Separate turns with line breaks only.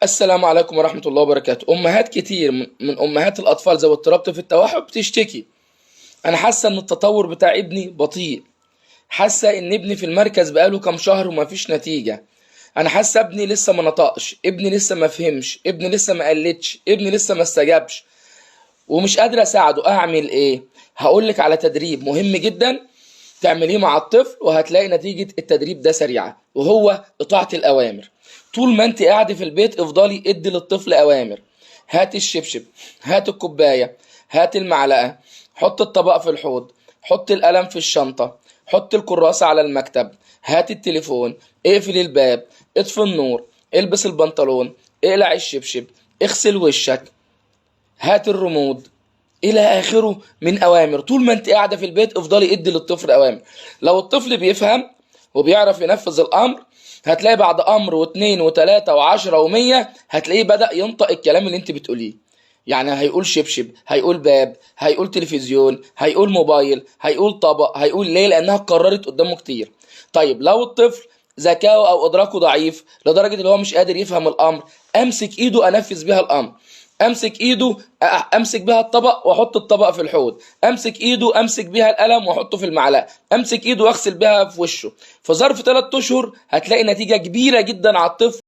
السلام عليكم ورحمة الله وبركاته. أمهات كتير من أمهات الأطفال ذوي اضطراب في التوحد بتشتكي: أنا حاسة إن التطور بتاع ابني بطيء، حاسة إن ابني في المركز بقاله كام شهر ومفيش نتيجة، أنا حاسة ابني لسه ما نطقش، ابني لسه ما فهمش، ابني لسه ما قلتش، ابني لسه ما استجابش، ومش قادرة أساعده، أعمل إيه؟ هقولك على تدريب مهم جدا تعمليه مع الطفل وهتلاقي نتيجة التدريب ده سريعة، وهو إطاعة الأوامر. طول ما انت قاعدة في البيت افضلي ادي للطفل أوامر: هات الشبشب، هات الكوباية، هات المعلقة، حط الطبق في الحوض، حط القلم في الشنطة، حط الكراسة على المكتب، هات التليفون، اقفل الباب، اطفي النور، البس البنطلون، اقلع الشبشب، اغسل وشك، هات الرمود، الى اخره من اوامر. طول ما انت قاعدة في البيت افضلي ادي للطفل اوامر. لو الطفل بيفهم وبيعرف ينفذ الامر هتلاقي بعد امر واثنين وثلاثة وعشرة ومية هتلاقيه بدأ ينطق الكلام اللي انت بتقوليه. يعني هيقول شبشب، هيقول باب، هيقول تلفزيون، هيقول موبايل، هيقول طبق، هيقول ليه، لانها اتكررت قدامه كتير. طيب لو الطفل ذكاؤه او ادراكه ضعيف لدرجة ان هو مش قادر يفهم الامر، امسك ايده انفذ بيها الامر، امسك ايده امسك بيها الطبق واحط الطبق في الحوض، امسك ايده امسك بيها القلم واحطه في المعلقة، امسك ايده واغسل بيها في وشه. في ظرف 3 اشهر هتلاقي نتيجة كبيرة جدا على الطفل.